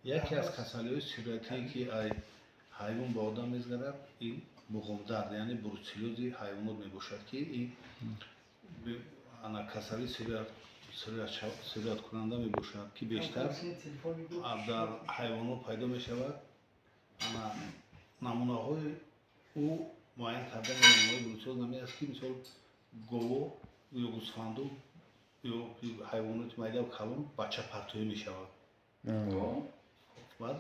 Яке аз касалиҳои сироятие, ки ай ҳайвон ба одам мезгарад, ин буғумдард, яъне бруцеллёзи ҳайвонот мебошад, ки ин ана касалии сирояткунанда мебошад, ки бештар дар ҳайвонот пайдо мешавад. Ана намунаҳои ӯ, муайян кардани намунаҳои бруцеллёз намеаст, ки мисол гово ё гӯсфанду ё ҳайвоноти майдаву калон бачапартоӣ мешавад. Баъд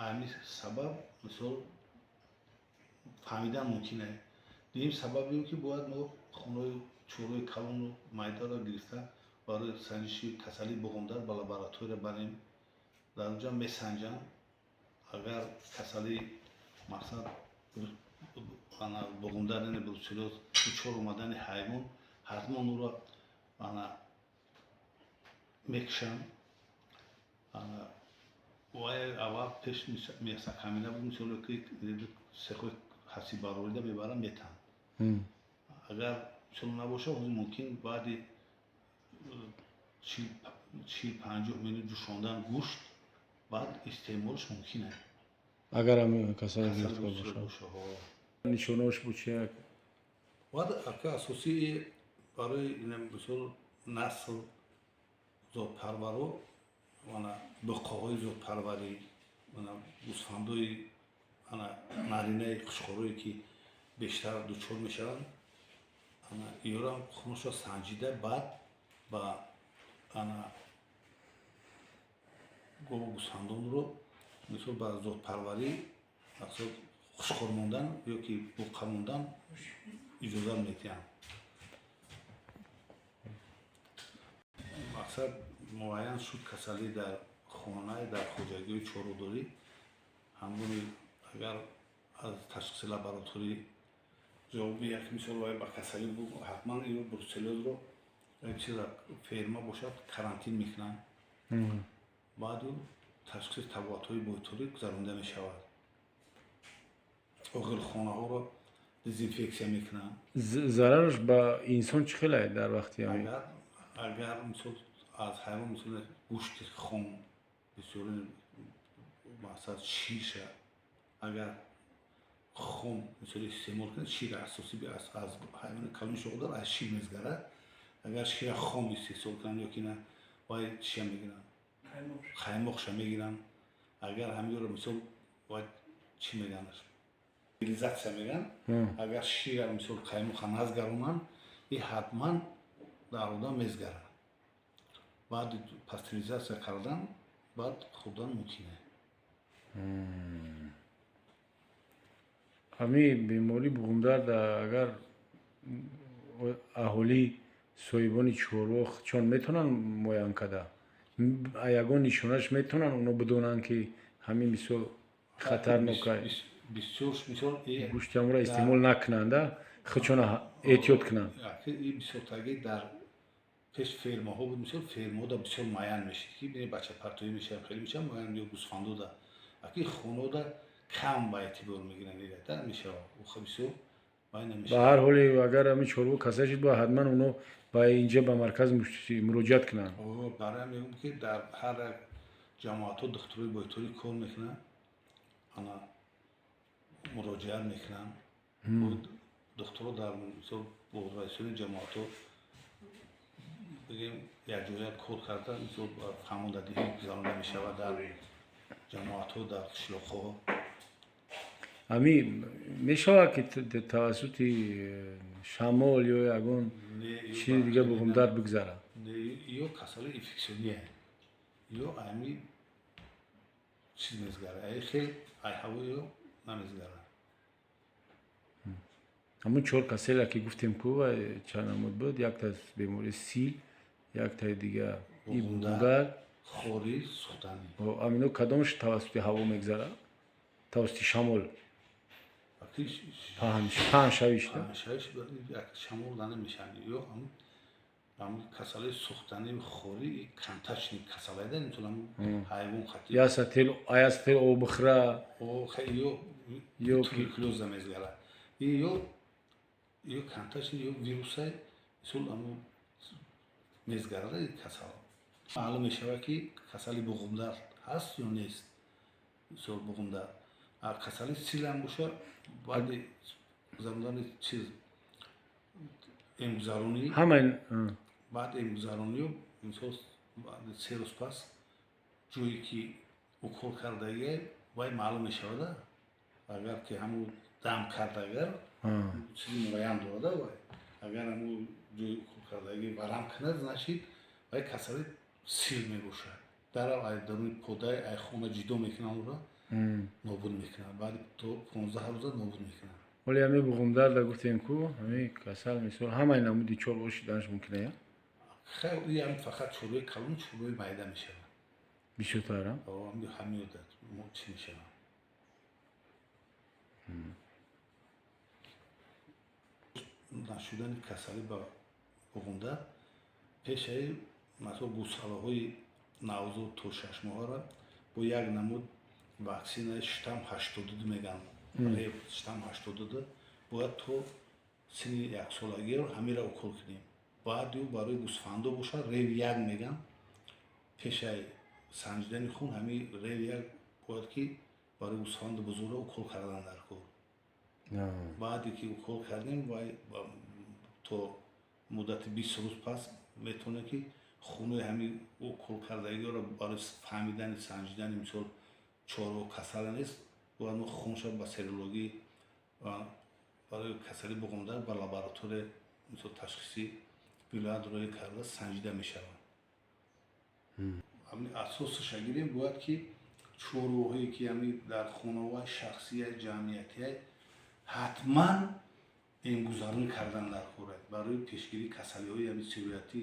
ҳамин сабаб мисол фаҳмидан мумкин аст. Дуюм сабаби он, ки бояд мо хонаи чораи калону майдаро гирифта, барои санҷиши касалии буғумдард ба лаборатория барем. Дар онҷа месанҷанд. Агар касалии, мақсад, буғумдард, яъне бруцеллёз дучор омадани ҳайвон, ҳатман ӯро ана мекушанд. Вай аввал пеш мясокомбинат буд, мисол, ки сехои ҳасиббарорида мебаранд, метаҳанд. Агар мисол набошад, ҳозир мумкин баъди 40-50 минут ҷӯшондан гӯшт, баъд истеъмолш мумкин аст. Агар ҳам касали гирифтор бошад, нишонаош бо чи? Баъд ака, асосии барои мисол насл зодпарваро, ана буққаҳои зодпарварӣ, ана гӯсфандои, ана наринаи қушқорое, ки бештар дучор мешаванд, ана иёрам хунашро санҷида, баъд ба ана гову гӯсфандонро мисол ба зодпарварӣ, мақсад, хушхор мондан ё ки буққа мондан иҷозат медиҳанд. Мақсад, муайян шуд касалӣ дар хона, дар хоҷагиҳои чорводорӣ, ҳангоми агар аз ташхиси лабораторӣ ҷавоби як мисол вай ба касалӣ буд, ҳатман ё бруцеллёзро чиза ферма бошад, карантин мекунанд. Баъду ташхиси табобатҳои бойторӣ гузаронда мешавад, оғилхонаҳоро дезинфексия мекунанд. Зарараш ба инсон чӣ хеле дар вақти Агар мисол аз ҳайвон, мисол, гӯшти хом бисёри, мақсад, ширша агар хом мисол истеъмол кунад, шир асосӣ аз ҳайвони калони шохдор аз шир мезгарад. Агар шира хом истеҳсол кунанд ё ки на, вай чия мегиранд, қаймоқша мегиранд. Агар ҳаминро мисол вай чӣ мегӯянд, стерилизатсия мегӯянд, агар шира, мисол, қаймоқа назгаронанд, и ҳатман дар одам мезгарад. Баъди пастеризатсия кардан, баъд хӯрдан мумкин аст. Ҳамин бемории буғумдард, агар аҳолӣ, соҳибони чорво чон метавонанд муайян карда, ягон нишонаш метавонанд оно бидонанд, ки ҳамин мисол хатарнок, бисёр мисол гӯшти ҳамонро истеъмол накунанда, худшона эҳтиёт кунанд? Бисёртагӣ дар пеш фермаҳо буд. Мисол, фермаҳо бисёр муайян мешид, ки бачапартоӣ мешавад, хеле мешавад муайян, ё гӯсфандода. Аки хонода кам ба эътибор мегиранд, мешавад бисёр. Ба ҳар ҳоле, агар ҳамин чорво касал шуд, бояд ҳатман оно ба инҷа, ба марказ муроҷиат кунанд. Барои мегӯям, ки дар ҳар як ҷамоатҳо духтурои бойторӣ кор мекунанд, ана муроҷиат мекунанд духтуро. Дар мисол раисони ҷамоатҳо бигем, якҷоя кор карда, мисол, фаҳмондадиҳӣ гузаронда мешавад дар ҷамоатҳо, дар қишлоқҳо. Ҳамин мешавад, ки тавассути шамол ё ягон чизи дига буғумдард бигзарад? Ё касали инфексионие, ё ами чиз мезгарад, ай хел ай ҳаво ё намезгарад. Ҳамун чор касела, ки гуфтем ку, чанд намуд буд? Якта бемории сил, яктаи дига и буғумдард, хори, сӯхтанӣ. Амино кадомаш тавассути ҳаво мегзарад, тавассути шамол паҳншавиш? Шамол намешавад. Ё ҳамин касалии сӯхтанӣ, хорӣ контачный касалайда, мисол, ҳайвон хати ясател об бихӯра. Ё туберкулёза мезгарад, ё контачный, ё вирусай, мисол, мезгарад касал. Маълум мешавад, ки касали буғумдард. ҳаст ё нест. Мисол буғумдард. Касалии сил ҳам боша, баъди гузарондани чиз эмгузаронӣ, баъд эмгузаронию мисол баъди 3 рӯз пас ҷое ки укол кардагия вай маълум мешавада. Агар ки ҳамун дам кард, агар чизи муайян дорада вай, агар ҳамун ҷои укол кардагӣ варам кунад, значит, вай касали сил мебошад. Дарав ай даруни подай ай хона ҷидо мекунанд, ӯро нобуд мекунанд, баъди то 15 рӯза нобуд мекунанд. Ҳоли ҳами буғумдарда гуфтем ку, ҳами касал мисол ҳамаи намуди чорво шиданаш мумкин ая? Ям фақат чорвои калон, чорвои майда мешавад. Бисёртар? Ҳами чӣ мешавад. Нашудани касалӣ ба буғумдард пешаи масалан гӯсалаҳои навзод то 6 моҳаро бо як намуд ваксинаи штамм 82 мегӯянд, рев штамм 82, бояд то синни яксолагиро ҳамира укол кунем. Баъди ӯ барои гӯсфандо бошад, рев 1 мегӯянд. Пешаи санҷидани хун ҳами рев 1 бояд ки барои гӯсфанду бузургро укол кардан дар кор. Баъде ки укол кардем, вай то муддати 20 рӯз пас метавонем ки хунои ҳами укол кардагиро барои фаҳмидани, санҷидани мисол чорво касала нест, бояд мо хунша ба серологӣ барои касали буғумдард ба лаборатория мисол ташхиси вилоят роҳӣ карда санҷида мешавад. Асосаша гирем, бояд ки чорвоҳое ки ҳами дар хонаҳои шахсия, ҷамъиятия ҳатман эмгузаронӣ кардан дар кор барои пешгирии касалиҳои ҳами сироятӣ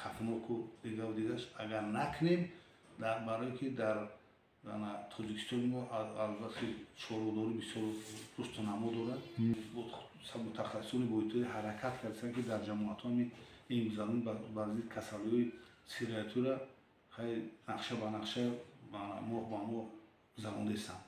хафноку дигаву дигаш. Агар накунем, барое ки дар Тоҷикистони мо албатта чорводорӣ бисёр рушду намо дорад, мутахассисони боитои ҳаракат карданд, ки дар ҷамоатҳо эмгузаронӣ бар зидди касалиҳои сироятиро хай нақша ба нақша, моҳ ба моҳ гузарондастанд.